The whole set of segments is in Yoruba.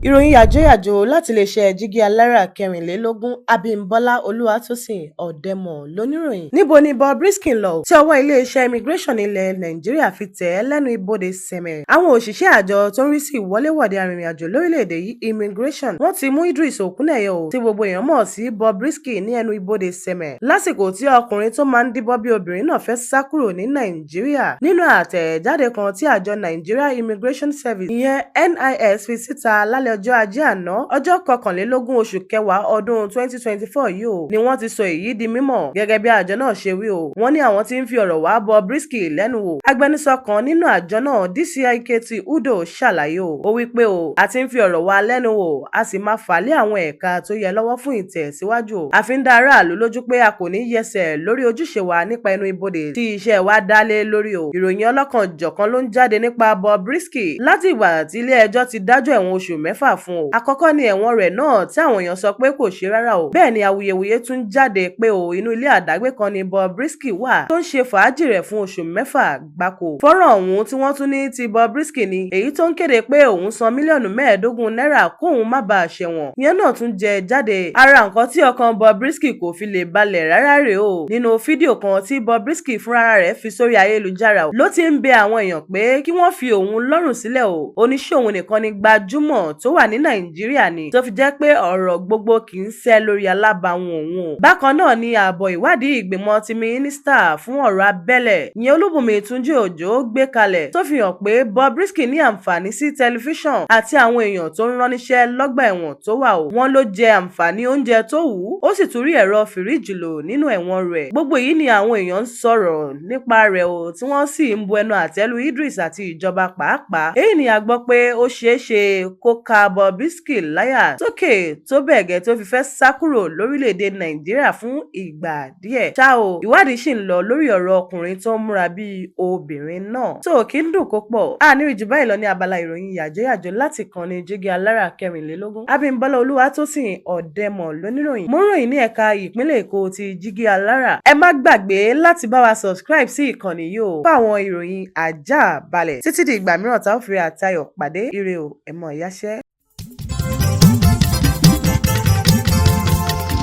Ìròyìn yàjóyàjó láti iléeṣẹ́ Jígí Alára 24, Abímbọ́lá Olúwatósìn Ọ̀dẹ́mọ̀ lóníròyìn. Níbo ni Bobrisky ń lọ tí ọwọ́ iléeṣẹ́ immigration ilẹ̀ Nàìjíríà fi tẹ̀ ẹ́ lẹ́nu ibodè Sẹ́mẹ̀? Àwọn òṣìṣẹ́ àjọ tó ń rí sí ìwọléwọ̀de arìnrìn-àjò lórílẹ̀‐èdè yìí, immigration, wọ́n ti mú Idris Okuneye tí gbogbo èèyàn mọ̀ sí Bobrisky ní ẹnu ibodè Sẹ́mẹ̀ lásìkò tí ọkùnrin tó máa ń díbọ́n bí obìnrin náà fẹ́ sá kúrò ní Nàìjíríà. Nínú àtẹ̀jáde kan tí àjọ Nigeria Immigration Service, ìyẹn NIS, fi síta lálẹ́ ọjọ́ Ajé àná, ọjọ́ 21 oṣù kẹwàá ọdún 2024 yìí o, ni wọ́n ti sọ èyí di mímọ̀. Gẹ́gẹ́ bí àjọ náà ṣe wí o, wọ́n ní àwọn tí ń fi ọ̀rọ̀ wá Bobrisky lẹ́nu wò. Agbẹnusọ kan nínú àjọ náà, DCIKT Udo, ṣàlàyé o. Ó wí pé o, a ti ń fi ọ̀rọ̀ wá lẹ́nu wò, a sì máa fà lé àwọn ẹ̀ka tó yẹ lọ́wọ́ fún ìtẹ̀síwájú o. A fi ń dá aráàlú lójú pé a kò ní yẹsẹ̀ lórí ojúṣe wa nípa ẹnu ibodè tí iṣẹ́ wa dá lé lórí o. Ìròyìn ọlọ́kan-ò-jọ̀kan ló ń jáde nípa Bobrisky láti ìgbà tí ilé-ẹjọ́ ti dájọ́ ẹ̀wọ̀n oṣù 6 fún o. Àkọ́kọ́ ni ẹ̀wọ̀n rẹ̀ náà tí àwọn èèyàn sọ pé kò ṣe rárá o. Bẹ́ẹ̀ ni awuyewuye tún jáde pé o, inú ilé àdágbé kan ni Bobrisky wà tó ń ṣe fàájì rẹ̀ fún oṣù 6 gbáko. Fọ́nrán ọ̀hún tí wọ́n tún ní ti Bobrisky ni èyí tó ń kéde pé òun san mílíọ̀nù 15 náírà kóun má bàa ṣẹ̀wọ̀n, ìyẹn náà tún jẹ jáde. Ara nǹkan tí ọkàn Bobrisky kò fi lè balẹ̀ rárá rèé o. Nínú fídíò kan tí Bobrisky fúnra rẹ̀ fi sórí ayélujára ló ti ń bẹ àwọn èèyàn pé kí wọ́n fi òun lọ́rùn sílẹ̀ o. Ó ní ṣé òun nìkan ni gbajúmọ̀ tó wà ní Nàìjíríà ni tó fi jẹ́ pé ọ̀rọ̀ gbogbo kì í ṣẹ́ lórí alábàáhùn òun o? Bákan náà ni ààbọ̀ ìwádìí ìgbìmọ̀ tí mínísítà fún ọ̀rọ̀ abẹ́lẹ̀, ìyẹn Olúbùnmi Túnjí Òjó, gbé kalẹ̀ tó fi hàn pé Bobrisky ní àǹfààní sí tẹlifíṣàn àti àwọn èèyàn tó ń rán níṣẹ́ lọ́gbà ẹ̀wọ̀n tó wà o. Wọ́n ló jẹ àǹfààní oúnjẹ tó wù ú, ó sì tún rí ẹ̀rọ fìríìjì lò nínú ẹ̀wọ̀n rẹ̀. Gbogbo èyí ni àwọn èèyàn ń sọ̀rọ̀ nípa rẹ̀ o, tí wọ́n sì ń bu ẹnu àtẹ́ lu Idris àti ìjọba pàápàá. Èyí ni a gbọ́ pé ó ṣeé ṣe kó ká Bobrisky láyà sókè tó bẹ́ẹ̀ gẹ́ tó fi fẹ́ sá kúrò lórílẹ̀‐èdè Nàìjíríà fún ìgbà díẹ̀. Ṣá o, ìwádìí ṣì ń lọ lórí ọ̀rọ̀ ọkùnrin tó ń múra bíi obìnrin náà. Tó kí ń dùn kó pọ̀, a ní rí jù báyìí lọ ní abala ìròyìn yàjóyàjó láti kàn ní Jígí Alára 24. Abímbọ́lá Olúwatósìn Ọ̀dẹ́mọ̀ lóníròyìn. Mo ń ròyìn ní ẹ̀ka ìpínlẹ̀ Èkó ti Jígí Alára. Ẹ má gbàgbé láti bá wa subscribe sí ìkànnì yìí o fún àwọn ìròyìn àjá balẹ̀. Títí di ìgbà mìíràn tá ó fi àtayọ̀ pàdé, ire o, ẹ mọ̀ ìyáṣẹ́.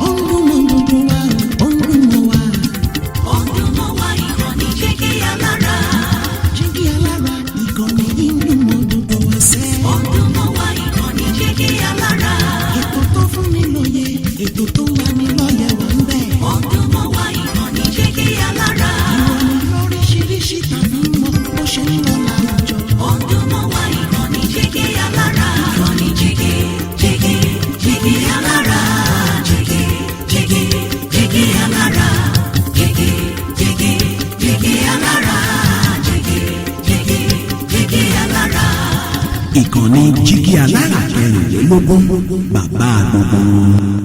Ó ń dún mọ́ gbogbo wa, ó ń dún mọ́ wa. Ó ń dún mọ́ wa, ìkànnì Jígí Alára. Jígí Alára, ìkànnì yìí ń dún mọ́ gbogbo wa sẹ́. Ó ń dún mọ́ wa, ìkànnì Jígí Alára. Ètò tó fún ni lóye, ètò tó ń lani lọ́yẹ̀ wà ń bẹ̀. Ó ń dún mọ́ wa, ìkànnì Jígí Alára. Ìròyìn lóríṣiríṣi tàbí mọ bó ṣe ń lọ láwùjọ. Ó ń dún mọ́ wa, ìkànnì Jígí Alára. Ìkànnì Jígí, Jígí, Jígí Alára. Jígí, Jígí, Jígí Alára. Jígí, Jígí, Jígí Alára. Jígí, Jígí, Jígí Alára. Ìkànnì Jígí Alára 24, bàbá gbogbo wọn.